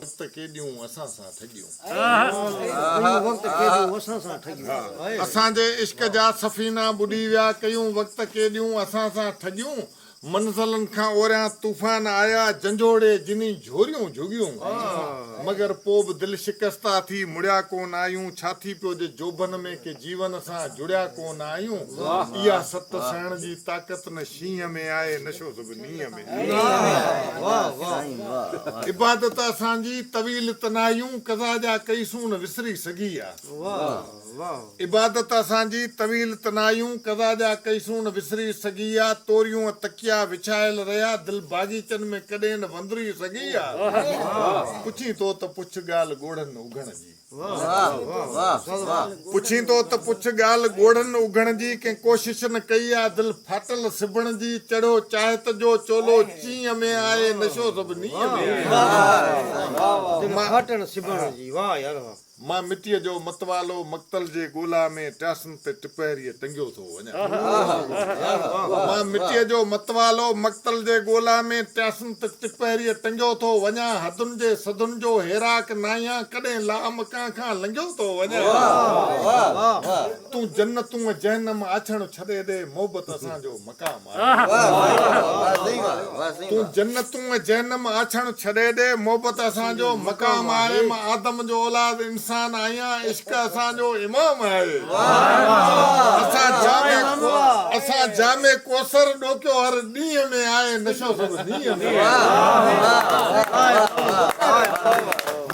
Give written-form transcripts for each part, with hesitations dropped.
وقت ڪيڏيون اسان سان ٺڳيون. ڪيون وقت ڪيڏيون اسان سان ٺڳيون. اسان جي عشق جا سفينا ٻڏي ويا، ڪيون وقت ڪيڏيون اسان سان ٺڳيون. منزلن کان اوريان طوفان آيا، جنجهوڙي جني جهوريون جهڳيون. مگر پو به دل شڪسته ٿي مڙيا ڪون آهيون، ڇا ٿي پيو جي جوڀن ۾ ڪي جيون سان جڙيا ڪون آهيون. اها ست سهڻ جي طاقت نه شينهن ۾ آهي، نشو سڀ نينهن ۾. عبادت اسان جي طويل تنهائيون، قضا جا ڪئي سون نه وسري سگهي آ. عبادت اسان جي طويل تنهائيون، قضا جا ڪئي سون نه وسري سگهي آ. توريون ۽ تڪيا وڇايل رهيا، دل باغيچن ۾ ڪڏهن نه وندري سگهي آ. پڇين ٿو ته پڇ ڳالهه ڳوڙهن اگهڻ جي. پڇين ٿو ته پڇ ڳالهه ڳوڙهن اگهڻ جي، ڪنهن ڪوشش نه ڪئي آ دل ڦاٽل سبڻ جي، چڙهيو چاهت جو چولو چينء ۾ آهي، نشو سڀ نينهن ۾ آهي. دل ڦاٽل سبڻ جي، واهه يار واهه. مان مٽيء جو متوالو مقتل جي ڳولا ۾ ٽياسن تي ٽپهريء ٽنگيو ٿو وڃان. مان مٽيء جو متوالو مقتل جي ڳولا ۾ ٽياسن تي ٽپهريء ٽنگيو ٿو وڃان. حدن جي سڌن جو هيراڪ ناهيان، ڪڏهن لامڪان کان لنگهيو ٿو وڃان. تون جنتون ۽ جهنم آڇڻ ڇڏي ڏي، محبت اسان جو مقام آهي. تون جنتون ۽ جهنم آڇڻ ڇڏي ڏي، محبت اسان جو مقام آهي. مان آدم جو اولاد انسان آهيان، عشق اسان جو امام آهي. اسان جام ڪوثر ڏوڪيو هر ڏينهن ۾ آهي، نشو سڀ نينهن ۾ آهي.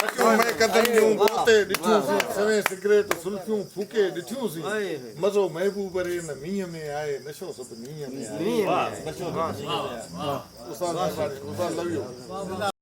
مٽيون مئڪدن جون پوتي ڏٺيون سين، سوين سگريٽ سلفيون ڦوڪي ڏٺيون سين. مزو محبوب ري نه مينهن ۾ آهي، نشو سڀ نينهن ۾ آهي. نشو سڀ نينهن ۾ آهي. استاد مهرباني استاد لو يو.